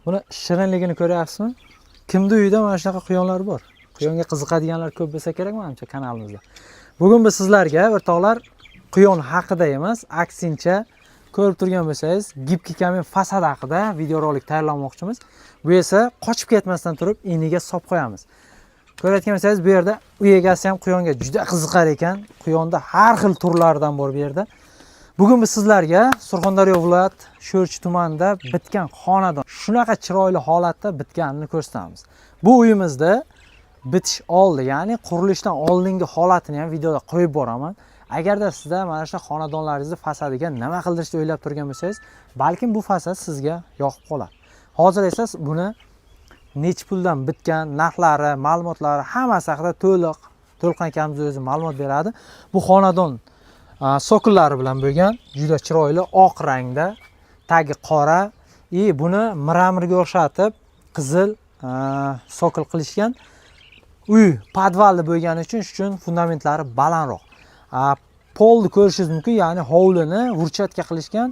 Buni shirinligini ko'ryapsizmi? Kimni uyida mana shunaqa quyonlar bor? Quyonga qiziqadiganlar ko'p bo'lsa kerak manimcha kanalimizda. Bugun biz sizlarga, o'rtoqlar, quyon haqida emas, aksincha, ko'rib turgan bo'lsangiz, гибкий камень fasad haqida videorolik tayyorlamoqchimiz. Bu esa qochib ketmasdan turib iniga solib qo'yamiz. Ko'rayotgan bo'lsangiz, bu yerda uy egasi ham quyonga juda qiziqar ekan. Quyonda har xil turlaridan bor bu yerda. Bugun biz sizlarga Surxondaryo viloyat Sho'rchi tumanida bitgan xonadon shunaqa chiroyli holatda bitganini ko'rsatamiz. Bu uyimizda bitish oldi, ya'ni qurilishdan oldingi holatini ham videoda qo'yib boraman. Agarda sizda mana shu xonadonlaringizni fasadiga nima qildirishni o'ylab turgan bo'lsangiz, balkim bu fasad sizga yoqib qolar. Hozir esa buni nechi puldan bitgan, narxlari, ma'lumotlari, hammasi haqida to'liq To'lqin akamiz o'zi ma'lumot beradi. Bu xonadon sokollari bilan bo'lgan, juda chiroyli oq rangda, tagi qora и buni мрамор ga o'xshatib qizil sokol qilishgan. Uy podvalli bo'lgani uchun, shu uchun fundamentlari balandroq. Polni ko'rishingiz mumkin, ya'ni hovlini брусчатка qilishgan.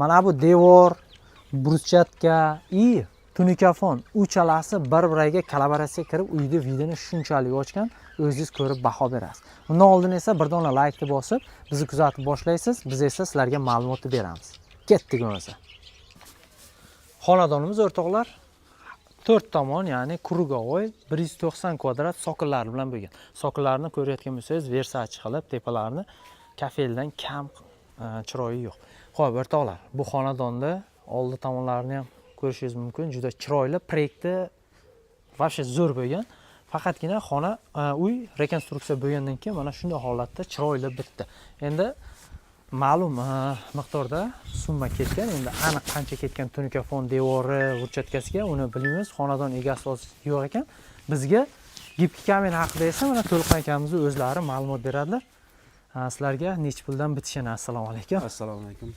Mana bu devor, брусчатка и tunikafon uchalasi bir biriga kollaboratsiya kirib, uyni вид ini shunchalik ochgan, o'zingiz ko'rib baho berasiz. Undan oldin esa bir dona laykni bosib, bizni kuzatib boshlaysiz, biz esa sizlarga ma'lumotni beramiz. Ketdik bo'lmasa. Xonadonimiz, o'rtoqlar, to'rt tomon, ya'ni круговой 190 kvadrat sokollari bilan bo'lgan. Sokollarni ko'rayotgan bo'lsangiz, Versace qilib tepalarini kafeldan kam chiroyi yo'q. Xo'p, o'rtoqlar, bu xonadonda oldi tomonlarini ham ko'rishingiz mumkin. Juda chiroyli, proyekti вообще zo'r bo'lgan. Faqatgina xona uy rekonstruksiya bo'lgandan keyin mana shunday holatda chiroyli bitdi. Endi ma'lum miqdorda summa ketgan. Endi aniq qancha ketgan tunikafon, devori, брусчатка siga, uni bilmaymiz. Xonadon egasi hozir yo'q ekan. Bizga гибкий камень haqida esa mana To'lqin akamizni o'zlari ma'lumot beradilar. Sizlarga nechi puldan bitishini. Assalomu alaykum. Assalomu alaykum.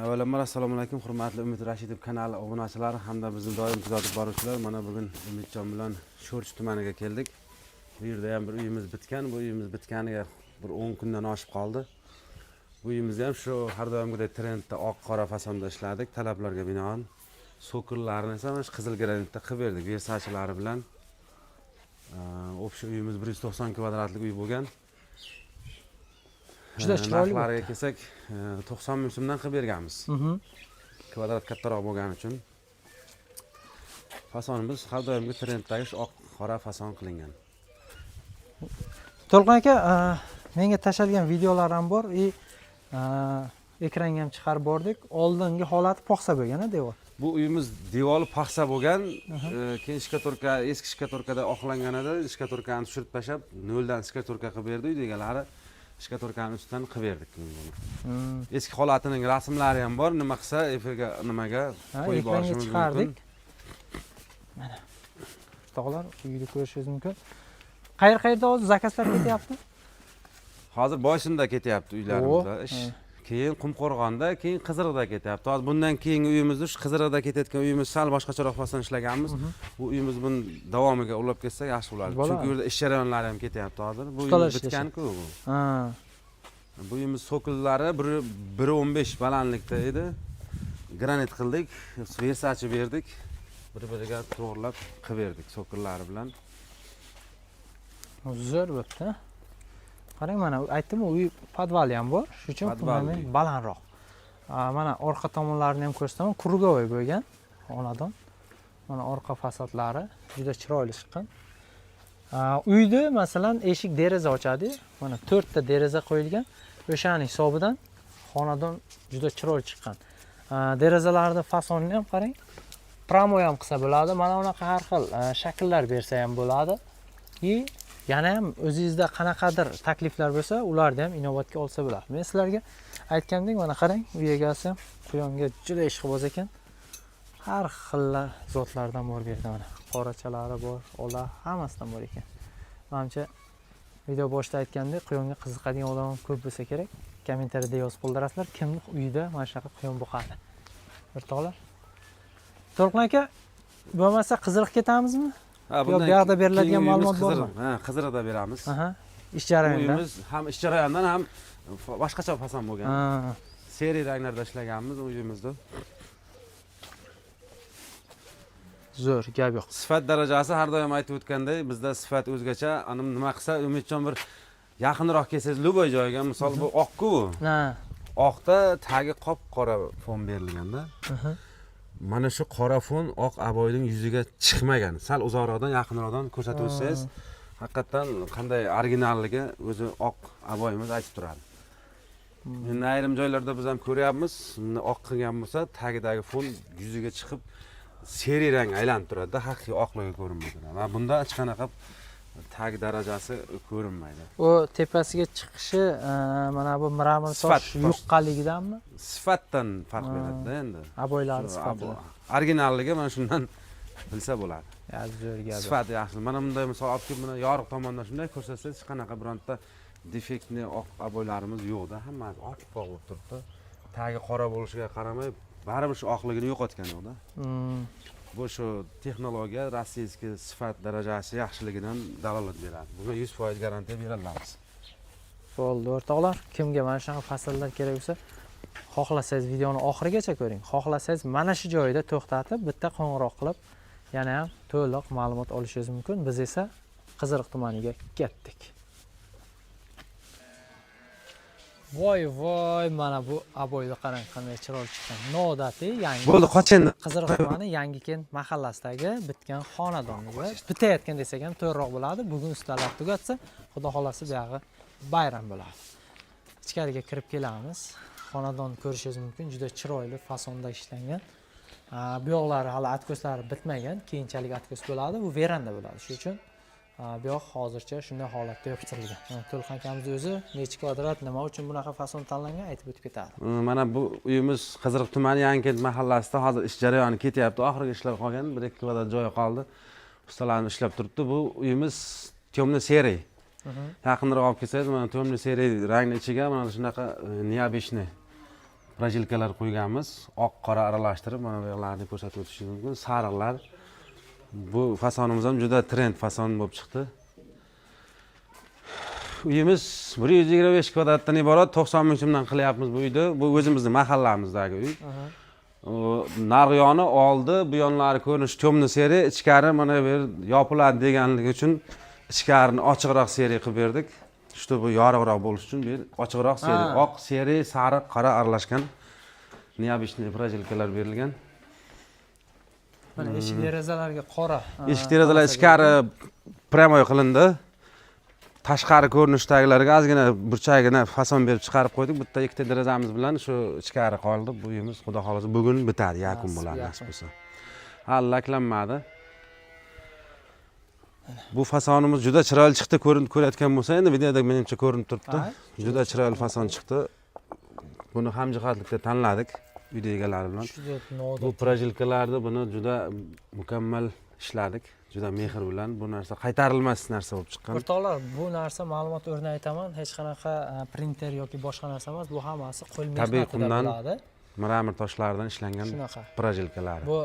Avvalambor assalomu alaykum, hurmatli Umid Rashidov kanali obunachilari hamda bizni doim kuzatib boruvchilar. Mana bugun Umidjon bilan Sho'rchi tumaniga keldik. Bu yerda ham bir uyimiz bitgan. Bu uyimiz bitganiga bir 10 kundan oshib qoldi. Bu uyimizni ham shu har doimgidek trendda oq qora fasonda ishladik, talablarga binoan. Sokollarini esa mana shu qizil granitda qilib berdik, Versachelari bilan. Общий uyimiz 190 kvadratlik uy bo'lgan. Juda chiroyli. Narxlariga kelsak, 90 ming so'mdan qilib berganmiz. Kvadrat kattaroq bo'lgani uchun. Fasonimiz har doimgi trenddagi shu oq qora fason qilingan. To'lqin aka, menga tashalgan videolar ham bor и ekranga ham chiqarib bordik. Oldingi holati paxsa bo'lgan a devor. Bu uyimiz devori paxsa bo'lgan, keyin штукатурка, eski штукатурка da oqlangan edi. Штукатурка ni tushirib tashlab, noldan штукатурка qilib berdi uyni egalari. Штукатурка ni ustidan qilib berdik buni. Eski holatining rasmlari ham bor. Nima qilsa, efirga nimaga Ha, qo'yib ekranga borishimiz chiqardik. mumkin. Mana. O'rtoqlar, uyni ko'rishingiz mumkin. Qayer qayerda hozir заказ lar ketyapti? Hozir Boysunda ketyapti uylarimizda O, ish. ha. Keyin Qumqo'rg'onda, keyin Qiziriqda ketyapti. Hozir bundan keyingi uyimizni, shu Qiziriqda ketayotgan uyimiz sal boshqacharoq fason ishlaganmiz. Bu uyimiz buni davomiga ulab ketsa yaxshi bo'lardi. Bo'ladi. Chunki u yerda ish jarayonlari ham ketyapti hozir. Bu Ustalar uyimiz bitgan-ku bu. Ha. Bu uyimiz sokollari 1,15 balandlikda edi. Granit qildik, Versace berdik. Bir-biriga to'g'rilab qilib berdik sokollari bilan. Zo'r bo'pti. Qarang, mana aytdim, uy podvali ham bor. Shuning uchun Podval fundament uy. balandroq. Mana orqa tomonlarini ham ko'rsataman. Круговой bo'lgan xonadon. Mana orqa fasadlari juda chiroyli chiqqan. Uyni masalan eshik deraza ochadi. Mana to'rtta deraza qo'yilgan. O'shani hisobidan xonadon juda chiroyli chiqqan. Derazalarni fasonini ham qarang. Прямой ham qilsa bo'ladi. Mana bunaqa har xil shakllar bersa ham bo'ladi. И yana ham o'zingizda qanaqadir takliflar bo'lsa, ularni ham inobatga olsa bo'ladi. Men sizlarga aytgandek, mana qarang, uy egasi ham quyonga juda ishqiboz ekan. Har xil zotlardan bor bu yerda mana. Qorachalari bor, ola, hammasidan bor ekan. Manimcha, video boshida aytgandek, quyonga qiziqadigan odam ham ko'p bo'lsa kerak. Kommentariyada yozib qoldirasizlar, kimni uyida mana shunaqa quyon boqadi. O'rtoqlar. To'lqin aka, bo'lmasa Qiziriq ketamizmi? Ha, Yo, bundan bu yoqda beriladigan keyingi uyimiz ma'lumot bormi? Qiziriq. Ha, Qiziriqda beramiz. Aha. Ish Bu jarayonida. uyimiz ham ish jarayonidan ham boshqacha fason bo'lgan. Ha. Серый ranglarda ishlaganmiz uyimizni. Zo'r, gap yo'q. Sifat darajasi, har doim aytib o'tganday, bizda sifat o'zgacha. Anim nima qilsa, Umidjon, bir yaqinroq kelsangiz, любой joyga, misol, bu oq-ku bu. Oqda tagi qop qora fon berilganda, mana shu qora fon oq обой ning yuziga chiqmagan. Sal uzoqroqdan, yaqinroqdan ko'rsatib o'tsangiz, haqiqatdan qanday originalligi o'zi oq обой imiz aytib turadi. Endi ayrim joylarda biz ham ko'ryapmiz, buni oq qilgan bo'lsa, tagidagi fon yuziga chiqib, серый rang aylanib turadida, haqiqiy oqligi ko'rinmay turadi. Va bunda hech qanaqa tag darajasi ko'rinmaydi. U tepasiga chiqishi mana bu мрамор Sifat, tosh yuqqanligidanmi? Sifatdan farq beradida endi. Обой lari Shu sifatida. Originalligi mana shundan bilsa bo'ladi. Ya, zo'r, gap yo'q. Sifati yaxshi. Mana bunday, misol, olib kelib, buni yorug' tomondan shunday ko'rsatsangiz, hech qanaqa bironta дефектный oq обой larimiz yo'qda, hammasi oppoq bo'lib turibdi. Tagi qora bo'lishiga qaramay, baribir shu oqligini yo'qotgani yo'qda. Bu shu texnologiya, российский sifat darajasi yaxshiligidan dalolat beradi. Bunga 100% garantiya bera olamiz. Bo'ldi, o'rtoqlar, kimga mana shunaqa fasllar kerak bo'lsa, xohlasangiz videoni oxirigacha ko'ring, xohlasangiz mana shu joyida to'xtatib, bitta qo'ng'iroq qilib, yana ham to'liq ma'lumot olishingiz mumkin. Biz esa Qiziriq tumaniga ketdik. Voy voy, mana bu обой ni qarang, qanday chiroyli chiqqan. Noodatiy, yangi. Bo'ldi, qoch endi. Qiziriq tumani, Yangikent mahallasidagi bitgan xonadon va bitayotgan desak ham to'g'riroq bo'ladi. Bugun ustalar tugatsa, xudo xohlasa, buyog'i bayram bo'ladi. Ichkariga kirib kelamiz. Xonadonni ko'rishingiz mumkin, juda chiroyli fasonda ishlangan. Bu yoqlari hali откос lari bitmagan, keyinchalik откос bo'ladi. Bu veranda bo'ladi. Shuning uchun bu yoq hozircha shunday holatda yopishtirilgan. Mana To'lqin akamiz o'zi nechi kvadrat, nima uchun bunaqa fason tanlangan, aytib o'tib ketadi. Mana bu uyimiz Qiziriq tumani, Yangikent mahallasida hozir ish jarayoni ketyapti. Oxirgi ishlar qolgan, 1-2 kvadrat joyi qoldi. Ustalarimiz ishlab turibdi. Bu uyimiz темно серый. Yaqinroq olib kelsangiz, mana темно серый rangni ichiga mana shunaqa необычный прожилка lar qo'yganmiz. Oq, qora aralashtirib, mana bu yoqlarni ko'rsatib o'tishingiz mumkin. Sariqlar. Bu fasonimiz ham juda trend fason bo'lib chiqdi. Uyimiz 125 kvadratdan iborat, 90 ming so'mdan qilyapmiz bu uyni. Bu o'zimizni mahallamizdagi uy. Narigi yoni, oldi, bu yonlari ko'rinishi темно серый, ichkari mana bu yer yopiladi deganligi uchun ichkarini ochiqroq серый qilib berdik. Чтобы yorug'roq bo'lishi uchun bu yer ochiqroq серый, oq, серый, sariq, qora aralashgan необычный прожилка lar berilgan. Mana eshik derazalarga qora. Eshik derazalar ichkari прямой qilindi. Tashqari ko'rinishdagilarga ozgina burchagini fason berib chiqarib qo'ydik. Bitta ikkita derazamiz bilan shu ichkari qoldi. Bu uyimiz, xudo xohlasa, bugun bitadi, yakun Nasib, bo'ladi, nasib yakun. bo'lsa. Hali laklanmadi. Bu fasonimiz juda chiroyli chiqdi, ko'rinib ko'rayotgan bo'lsa, endi videoda menimcha ko'rinib turibdi. Juda chiroyli fason chiqdi. Buni hamjihatlikda tanladik uyda egalari bilan. Juda Bu noodatiy. прожилка larni, buni juda mukammal ishladik. Juda mehr bilan, bu narsa qaytarilmas narsa bo'lib chiqqan. O'rtoqlar, bu narsa, ma'lumot o'rnida aytaman, hech qanaqa printer yoki boshqa narsa emas, bu hammasi qo'l Tabiiy mehnatida qumdan bo'ladi. Мрамор toshlaridan ishlangan Shunaqa. прожилка lari. Bu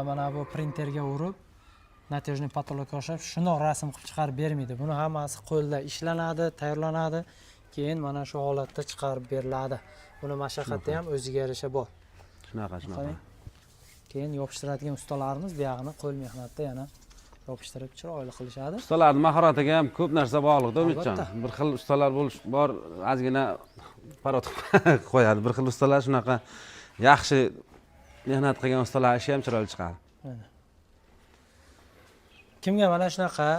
mana bu printerga urib, натяжной потолок ka o'xshab shundoq rasm qilib chiqarib bermaydi. Buni hammasi qo'lda ishlanadi, tayyorlanadi, keyin mana shu holatda chiqarib beriladi. Buni mashaqqati ham o'ziga yarasha bor. Shunaqa, shunaqa. Qarang. Keyin yopishtiradigan ustalarimiz buyog'ini qo'l mehnatda yana yopishtirib, chiroyli qilishadi. Ustalarning mahoratiga ham ko'p narsa bog'liqda, Umidjon. Albatta. Bir xil ustalar bo'lish bor, ozgina parod qo'yadi. Bir xil ustalar, shunaqa yaxshi mehnat qilgan ustalar ishi ham chiroyli chiqadi. Mana. Kimga mana shunaqa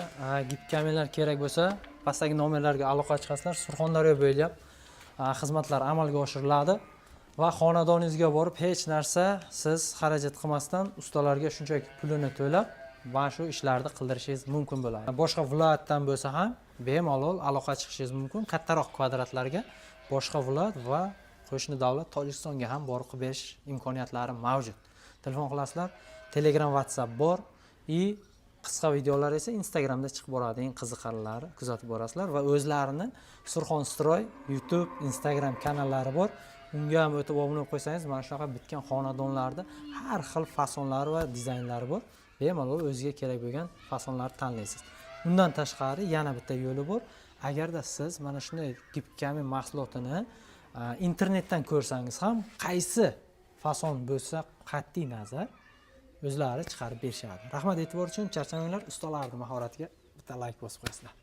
гипкамин lar kerak bo'lsa, pastdagi nomerlarga aloqa chiqasizlar. Surxondaryo bo'ylab xizmatlar amalga oshiriladi va xonadoningizga borib, hech narsa siz xarajat qilmasdan, ustalarga shunchaki pulini to'lab, mana shu ishlarni qildirishingiz mumkin bo'ladi. Boshqa viloyatdan bo'lsa ham bemalol aloqa chiqishingiz mumkin. Kattaroq kvadratlarga boshqa viloyat va qo'shni davlat Tojikistonga ham borib qilib berish imkoniyatlari mavjud. Telefon qilasizlar, Telegram, WhatsApp bor и qisqa videolar esa Instagramda chiqib boradi. Eng qiziqarlilari kuzatib borasizlar va o'zlarini Surxon Stroy YouTube, Instagram kanallari bor. Unga ham o'tib obuna bo'lib qo'ysangiz, mana shunaqa bitgan xonadonlarda har xil fasonlari va dizaynlari bor. Bemalol o'ziga kerak bo'lgan fasonlarni tanlaysiz. Undan tashqari yana bitta yo'li bor. Agarda siz mana shunday гипкамин mahsulotini internetdan ko'rsangiz ham, qaysi fason bo'lsa qat'iy nazar. O'zlari chiqarib berishadi. Rahmat e'tibor uchun, charchamanglar, ustalarning mahoratiga bitta layk bosib qo'yasizlar.